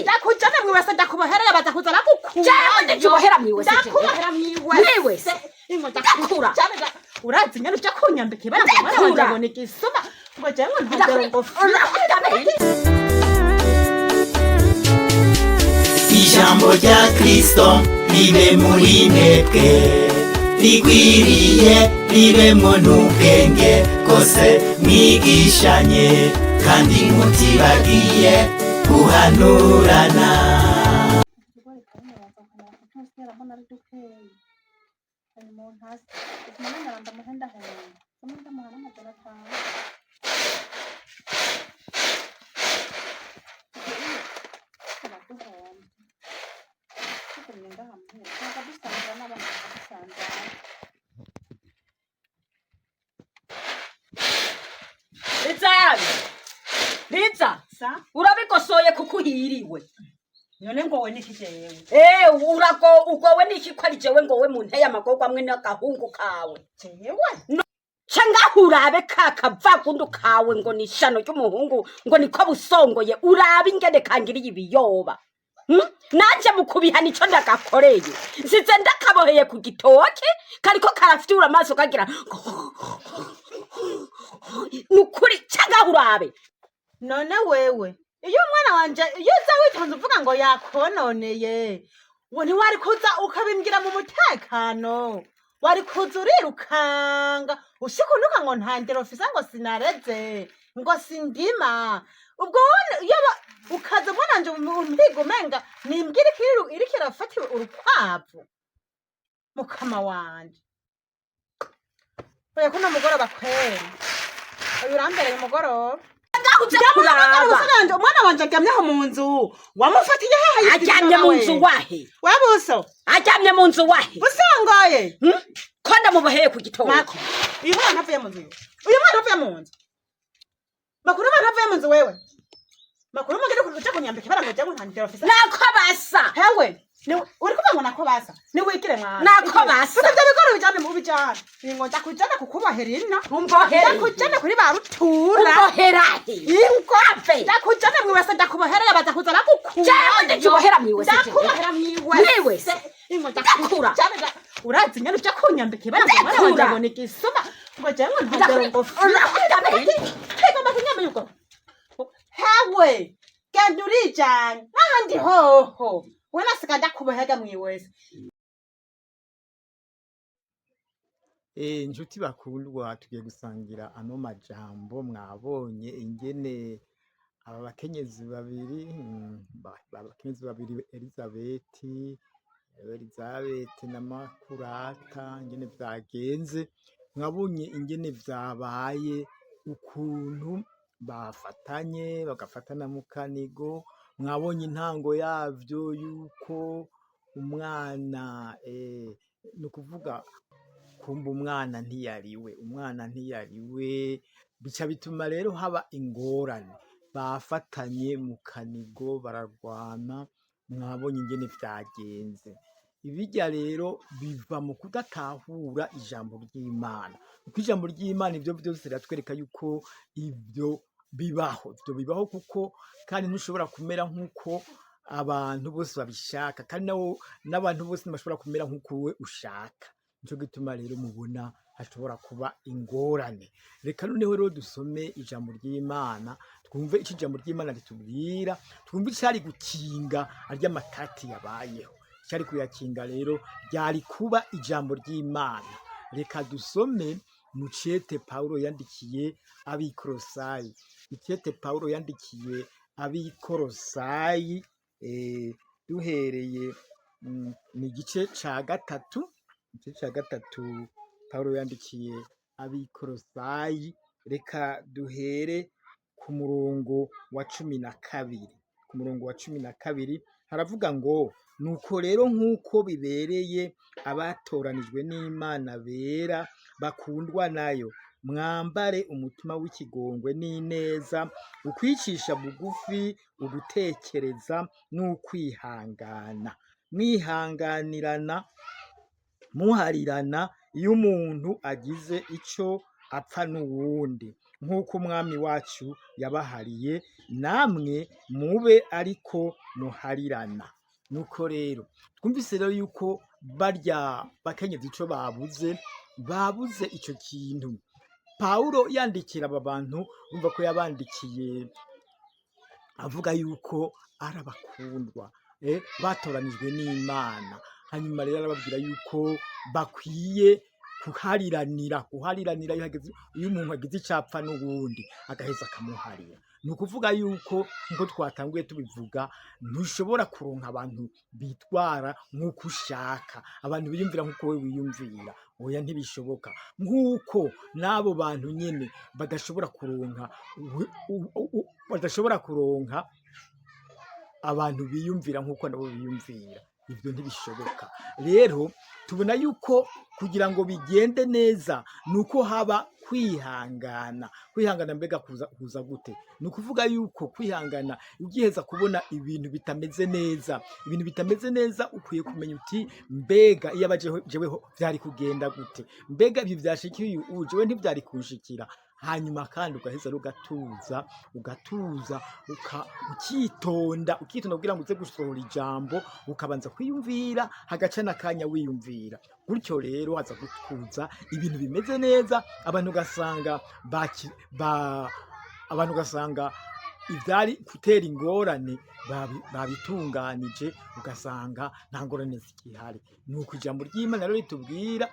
Ndakujana mwiwese, ndakubohereye, baza kuza bagukura. Jewe ndikubohera mwiwese, jewe. Ndakubohera mwiwese. Mwiwese. Ingo. Ndakura. Ndakujana, urazi nyene uja kunyambika ibara ngo mwana wanje Ndakura. ngo ni igisuma, ngo jewe ngo ntagero ngo Ijambo rya Kristo ribe muri mwebwe rigwiriye, ribemwo n'ubwenge bwose, mwigishanye kandi mutibagiye guhanurana. Utugori kamwe baza kutusiera, mbona ari dukeyi. Hanyuma uwo ntasi ubwo ndamuhendahenda, kumwe ndamuha n'500. Turaduhomba tugumye ngaha muhira, tuza dusangira n'abana bakadusanzara. Liza, Liza! Sa. Urabigosoye kuko uhiriwe. None ngo we niki jewe? Eh, urago ugowe niki ko ari jewe ngowe mu nteye amagorwa amwe n'agahungu kawe? Jewe? Ca ngaho urabe ka kavagundu kawe ngo ni ishano ry'umuhungu, ngo niko busongoye. Urabe ingene kangiriye ibiyoba. Nanje mu kubihana ico ndagakoreye, nsize ndakaboheye ku gitoke, kariko karafyura amaso kagira. Nukuri, ca ngaho urabe. None wewe iyo umwana wanje, iyo uza witonze uvuga ngo yakononeye, ngo ntiwari kuza ukabimbwira mu mutekano? Wari kuza urirukanga ushikunuka ngo nta ndero mfise, ngo sinareze, ngo sindima. Ubwo wowe iyo ukaza umwana wanje umpiga, umenga nimbwira iriko irafata urukwavu. Mukama wanje, oya, kuno mugoroba kweri, oya, urambereye umugoroba. Ngaho uze kuraba. Umwana wanje aryamye aho mu nzu, wamufatiye hehe? Aryamye mu nzu wahe? Webuso. Aryamye mu nzu wahe? Busongoye. Hmm? Ko ndamuboheye ku gitoke. Mako, uyu mwana avuye mu nzu, uyu mwana avuye mu nzu. Makuru, umwana avuye mu nzu. Wewe makuru, mugende kuja kunyambika ibara ngo jewe nta ndero mfise. Nako basa. Hewe, uri kuvuga ngo nako basa? Niwigire mwana. Nako basa. Fata ibyo bigori ubijane, mu ubijane. Ingo, ndakujana kukubohera ino. Umbohere. Ndakujana kuri ba rutura. Umboherahe? Ingo. Ave. Ndakujana mwiwese, ndakubohereye, baza kuza bagukura. Jewe ndikubohera mwiwese, jewe. Ndakubohera mwiwese. Mwiwese. Ingo. Ndakura. Ndakujana, urazi nyene uja kunyambika ibara ngo mwana wanje Ndakura. ngo ni igisuma, ngo jewe ngo ntagero ngo Kigomba kunyambika ubwo. Hewe, genda urijanye n'ahandi hoho, we nasiga ndakubohega mwiwese. Inshuti bakundwa, tugiye gusangira ano majambo. Mwabonye ingene aba bakenyezi babiri, abakenyezi babiri Elizabeti na Makurata, ingene vyagenze. Mwabonye ingene vyabaye, ukuntu bafatanye, bagafatana mu kanigo. Mwabonye intango yavyo, yuko umwana, ni ukuvuga kumva umwana ntiyariwe, umwana ntiyariwe, bica bituma rero haba ingorane. Bafatanye mu kanigo, bararwana. Mwabonye ingene vyagenze. Ibirya rero biva mu kudatahura ijambo ry'Imana, kuko ijambo ry'Imana ivyo vyose riratwereka yuko ivyo bibaho, ivyo bibaho, kuko kandi ntushobora kumera nk'uko abantu bose babishaka, kandi nawo n'abantu bose ntibashobora kumera nk'uko wewe ushaka. Nico gituma rero mubona hashobora kuba ingorane. Reka noneho rero dusome ijambo ry'Imana, twumve ico ijambo ry'Imana ritubwira, twumve icari gukinga arya matati yabayeho. Icari kuyakinga rero ryari kuba ijambo ry'Imana. Reka dusome mu cete Pawulo yandikiye ab'Ikorosayi, icete Pawulo yandikiye ab'Ikorosayi, duhereye ni igice ca gatatu, igice ca gatatu Pawulo yandikiye ab'Ikorosayi. Reka duhere ku murongo wa 12. Ku murongo wa 12 haravuga ngo: "Nuko rero, nk'uko bibereye abatoranijwe n'Imana bera bakundwa nayo, mwambare umutima w'ikigongwe n'ineza, ukwicisha bugufi, ugutekereza n'ukwihangana, mwihanganirana, muharirana iyo umuntu agize ico apfa n'uwundi, nk'uko Umwami wacu yabahariye." Namwe mube ariko muharirana. Nuko rero twumvise rero yuko barya bakenyezi ico babuze, babuze ico kintu. Pawulo yandikira aba bantu, urumva ko yabandikiye avuga yuko ari abakundwa, batoranijwe n'Imana. Hanyuma rero arababwira yuko bakwiye kuhariranira, kuhariranira iyo hageze, iyo umuntu agize icapfa n'uwundi agaheza akamuharira. Ni ukuvuga yuko nkuko twatanguye tubivuga, ntushobora kuronka abantu bitwara nk'uko ushaka, abantu biyumvira nk'uko wewe wiyumvira. Oya, ntibishoboka. Nk'uko n'abo bantu nyene badashobora kuronka badashobora kuronka abantu biyumvira nk'uko nabo biyumvira, ibyo ntibishoboka. Rero tubona yuko kugira ngo bigende neza ni uko haba kwihangana. Kwihangana mbega kuza gute? Ni ukuvuga yuko kwihangana, ugiheza kubona ibintu bitameze neza, ibintu bitameze neza, ukwiye kumenya uti: mbega iyo aba jeweho vyari kugenda gute? Mbega ibi vyashikiye uyu, jewe ntivyari kunshikira? Hanyuma kandi ugaheza rero ugatuza, ugatuza, ukitonda, ukitonda kugira ngo uze gusohora ijambo, ukabanza kwiyumvira, hagaca n'akanya wiyumvira. Gutyo rero haza kuza ibintu bimeze neza, abantu ugasanga abantu ugasanga ivyari gutera ingorane babitunganije, ugasanga nta ngorane zikihari. Nuko ijambo ry'Imana rero ritubwira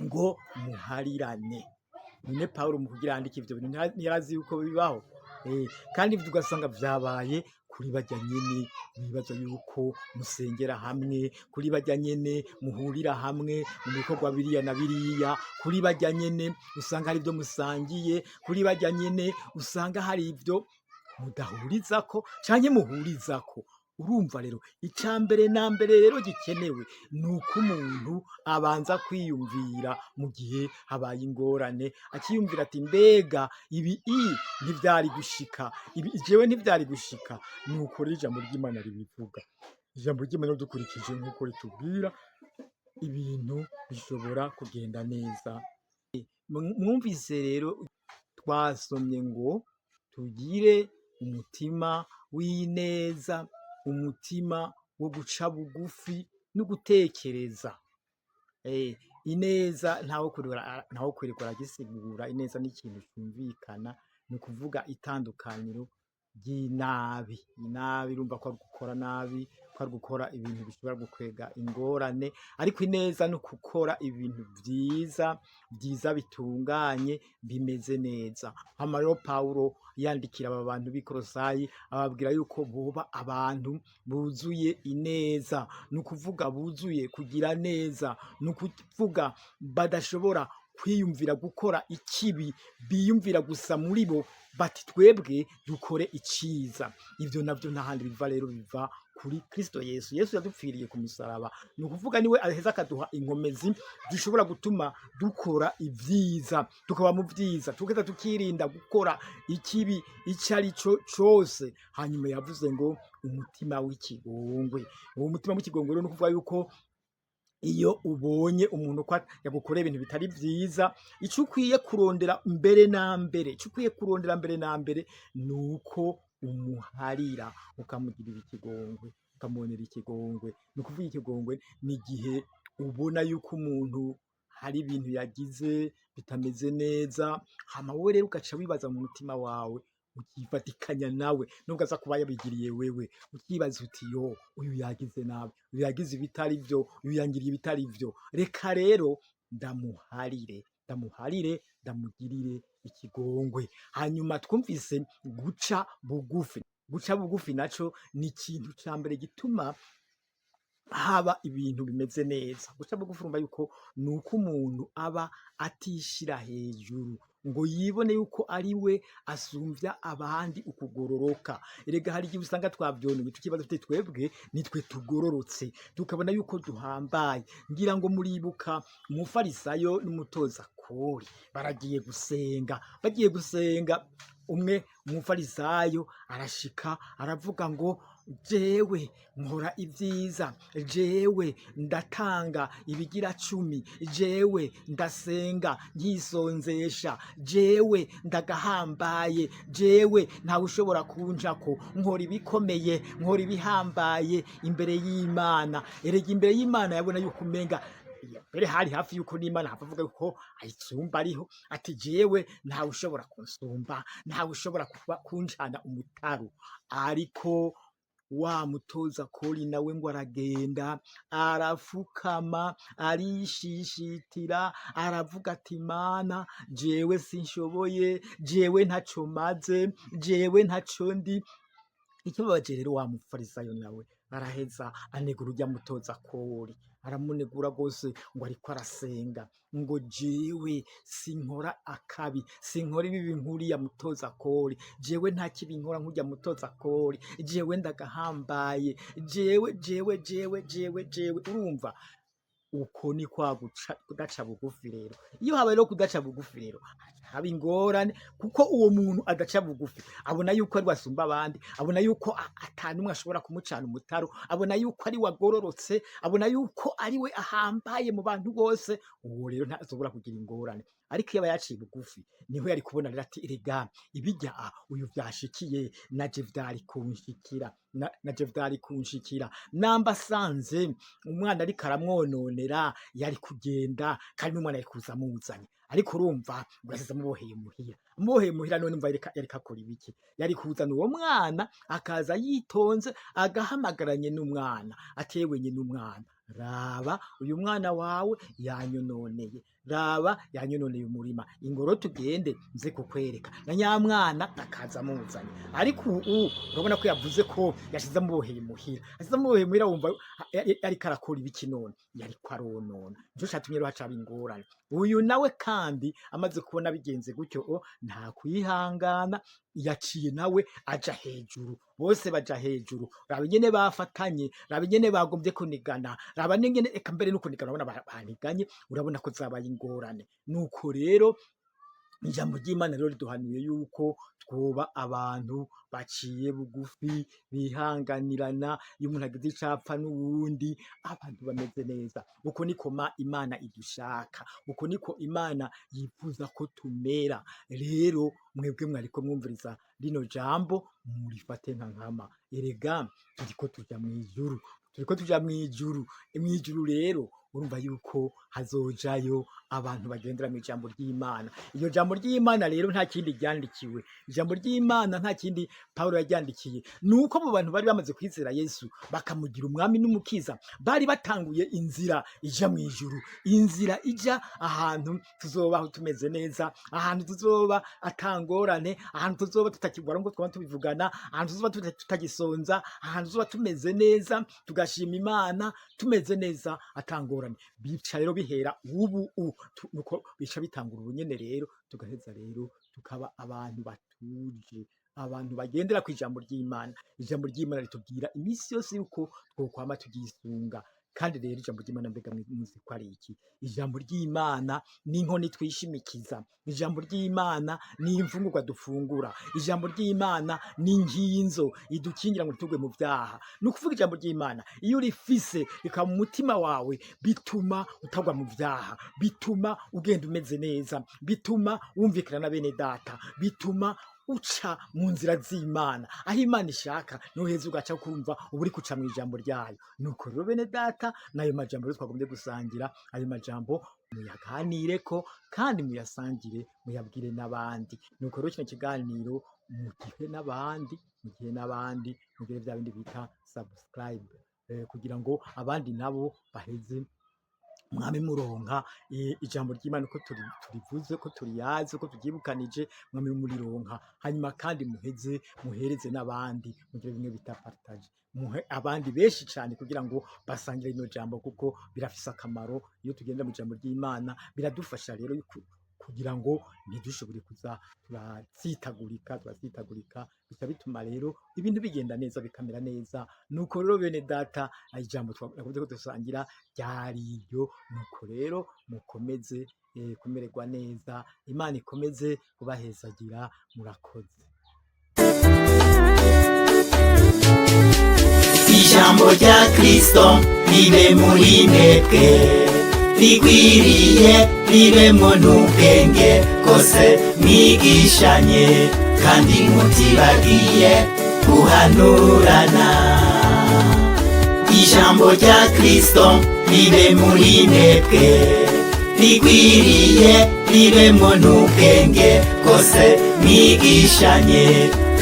ngo muharirane. None Pawulo mu kugira yandike ivyo bintu ntiyarazi yuko bibaho? Kandi ivyo ugasanga vyabaye kuri barya nyene wibaza yuko musengera hamwe, kuri barya nyene muhurira hamwe mu bikorwa biriya na biriya, kuri barya nyene usanga hari ivyo musangiye, kuri barya nyene usanga hari ivyo mudahurizako canke muhurizako. Urumva rero, ica mbere na mbere rero gikenewe ni uko umuntu abanza kwiyumvira mu gihe habaye ingorane, akiyumvira ati: mbega ibi i ntivyari gushika, ibi jewe ntivyari gushika. Nuko rero ijambo ry'Imana ribivuga. Ijambo ry'Imana dukurikije nk'uko ritubwira, ibintu bishobora kugenda neza. Mwumvise rero twasomye ngo tugire umutima w'ineza, umutima wo guca bugufi no gutekereza. Ineza ntawe kwirirwa aragisigura. Ineza ni ikintu cumvikana, ni ukuvuga itandukaniro ry'inabi. Inabi urumva ko ari gukora nabi, ko ari gukora ibintu bishobora gukwega ingorane, ariko ineza ni gukora ibintu vyiza, vyiza bitunganye, bimeze neza. Hama rero Pawulo yandikira aba bantu b'i Kolosayi, ababwira yuko boba abantu buzuye ineza, ni ukuvuga buzuye kugira neza, ni ukuvuga badashobora kwiyumvira gukora ikibi, biyumvira gusa muri bo bati: twebwe dukore iciza. Ivyo navyo nta handi biva rero, biva kuri Kristo Yesu. Yesu yadupfiriye ku musaraba, ni ukuvuga niwe aheza akaduha inkomezi zishobora gutuma dukora ivyiza, tukaba mu vyiza, tugaheza tukirinda gukora ikibi ico ari cyo cose. Hanyuma yavuze ngo umutima w'ikigongwe. Uwo mutima w'ikigongwe rero ni ukuvuga yuko iyo ubonye umuntu ko yagukoreye ibintu bitari vyiza, ico ukwiye kurondera mbere na mbere, ico ukwiye kurondera mbere na mbere ni uko umuharira, ukamugirira ikigongwe, ukamubonera ikigongwe. Ni ukuvuga ikigongwe ni igihe ubona yuko umuntu hari ibintu yagize bitameze neza, hama wowe rero ugaca wibaza mu mutima wawe, ukifatikanya nawe nubwo aza kuba yabigiriye wewe, ukibaza uti: yo, uyu yagize nabi, uyu yagize ibitari vyo, uyu yangiriye ibitari vyo, reka rero ndamuharire, ndamuharire, ndamugirire ikigongwe. Hanyuma twumvise guca bugufi. Guca bugufi naco ni ikintu ca mbere gituma haba ibintu bimeze neza. Guca bugufi, urumva yuko ni uko umuntu aba atishira hejuru ngo yibone yuko ari we asumvya abandi ukugororoka. Erega hari igihe usanga twavyononye, tukibaza tuti: twebwe nitwe tugororotse, tukabona yuko duhambaye. Ngira ngo muribuka umufarisayo n'umutoza kori baragiye gusenga. Bagiye gusenga, umwe umufarisayo arashika aravuga ngo Jewe nkora ibyiza, jewe ndatanga ibigira cumi, jewe ndasenga nkisonzesha, jewe ndagahambaye, jewe ntawe ushobora kunjako, nkora ibikomeye, nkora ibihambaye imbere y'Imana. Erega imbere y'Imana yabona yuko umenga mbere hari hafi yuko n'Imana hava avuga yuko ayisumba, ariho ati jewe ntawe ushobora kunsumba, ntawe ushobora kuba kunjana umutaru. Ariko wa mutoza kori nawe ngo aragenda arafukama arishishitira, aravuga ati Mana, jewe sinshoboye, jewe ntaco maze, jewe ntaco ndi. Ikibabaje rero, wa mufarisayo nawe araheza anegura urya mutoza kori, aramunegura rwose ngo ariko arasenga, ngo jewe sinkora akabi, sinkora ibibi nk'uriya mutoza kori, jewe nta kibi nkora nk'urya mutoza kori, jewe ndagahambaye, jewe jewe jewe jewe jewe. Urumva uko ni kwa guca kudaca bugufi. Rero iyo habaye rero kudaca bugufi, rero haba ingorane, kuko uwo muntu adaca bugufi abona yuko ari wasumba abandi, abona yuko atanumwe ashobora kumucana umutaro, abona yuko ari wagororotse, abona yuko ari we ahambaye mu bantu bose. Uwo rero ntazobora kugira ingorane. Ariko iyo aba yaciye bugufi, niho yari kubona rero ati erega ibijya uyu vyashikiye naje vyari kunshikira, naje vyari kunshikira. Namba asanze umwana ariko aramwononera, yari kugenda kandi n'umwana yari kuza amuzanye. Ariko urumva ngo yasize amuboheye muhira, amuboheye muhira. None umva yariko akora ibiki? Yari kuzana uwo mwana akaza yitonze, agahamagaranye n'umwana, atewe nyine umwana, raba uyu mwana wawe yanyononeye, raba yanyononeye umurima, ingoro tugende nze kukwereka, na nyamwana akaza amuzanye. Ariko ubu urabona ko yavuze ko yashize amuboheye muhira, yashize amuboheye muhira. Wumva yariko arakora ibiki none? Yariko aronona. Nico catumye rero hacaba ingorane. Uyu nawe kandi amaze kubona bigenze gutyo, nta kwihangana, yaciye nawe aja hejuru, bose baja hejuru. Raba ingene bafatanye, raba ingene bagombye kunigana, raba n'ingene eka mbere no kunigana urabona baniganye, urabona ko zabaye ingorane. Nuko rero ijambo ry'Imana rero riduhanuye yuko twoba abantu baciye bugufi, bihanganirana. Iyo umuntu agize icapfa n'uwundi, abantu bameze neza. Uko niko Imana idushaka, uko niko Imana yifuza ko tumera. Rero mwebwe mwariko mwumviriza rino jambo, murifate nka nkama. Erega turiko tuja mw'ijuru, turiko tuja mw'ijuru. Mw'ijuru rero urumva yuko hazojayo abantu bagendera mu ijambo ry'Imana. Iryo jambo ry'Imana rero nta kindi ryandikiwe, ijambo ry'Imana nta kindi Pawulo yaryandikiye, ni uko mu bantu bari bamaze kwizera Yesu bakamugira umwami n'umukiza, bari batanguye inzira ija mu ijuru, inzira ija ahantu tuzobaho tumeze neza, ahantu tuzoba atangorane, ahantu tuzoba tutakigwara nk'uko twaba tubivugana, ahantu tuzoba tutagisonza, ahantu tuzoba tumeze neza, tugashima Imana tumeze neza atangorane. Bica rero bihera ubu nuko bica bitangura ubu nyene. Rero tugaheza rero tukaba abantu batuje, abantu bagendera ku ijambo ry'Imana. Ijambo ry'Imana ritubwira iminsi yose yuko twokwama tugisunga. Kandi rero ijambo ry'Imana, mbega muzi ko ari iki? Ijambo ry'Imana ni inkoni twishimikiza, ijambo ry'Imana ni imfungurwa dufungura, ijambo ry'Imana ni inkinzo idukingira ngo ntitugwe mu vyaha. Ni ukuvuga ijambo ry'Imana iyo urifise rikaba mu mutima wawe, bituma utagwa mu vyaha, bituma ugenda umeze neza, bituma wumvikana na bene data, bituma uca mu nzira z'Imana. Aho Imana ishaka nuheza ugaca, kumva uba uri kuca mu ijambo ryayo. Nuko rero bene data, n'ayo majambo rero twagombye gusangira, ayo majambo muyaganireko kandi muyasangire, muyabwire n'abandi. Nuko rero kino kiganiro mugihe n'abandi, mugihe n'abandi, mugire bya bindi bita subscribe, kugira ngo abandi nabo baheze mwame muronka ijambo ry'Imana uko turivuze, ko turiyaze, ko turyibukanije, mwame murironka. Hanyuma kandi muheze muhereze n'abandi, mugire bimwe bita partage, muhe abandi benshi cyane kugira ngo basangire rino jambo, kuko birafise akamaro. Iyo tugenda mu ijambo ry'Imana biradufasha rero kugira ngo ntidushobore kuza turatsitagurika, turatsitagurika. Bica bituma rero ibintu bigenda neza, bikamera neza. Nuko rero bene data, ijambo twakunze ko dusangira ryari iryo. Nuko rero mukomeze kumererwa neza, Imana ikomeze kubahezagira. Murakoze. Ijambo rya Kristo ribe muri mwebwe rigwiriye, ribemwo n'ubwenge bwose, mwigishanye kandi mutibagiye guhanurana. Ijambo rya Kristo ribe muri mwebwe rigwiriye, ribemwo n'ubwenge bwose, mwigishanye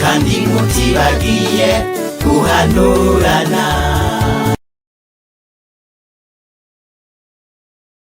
kandi mutibagiye guhanurana.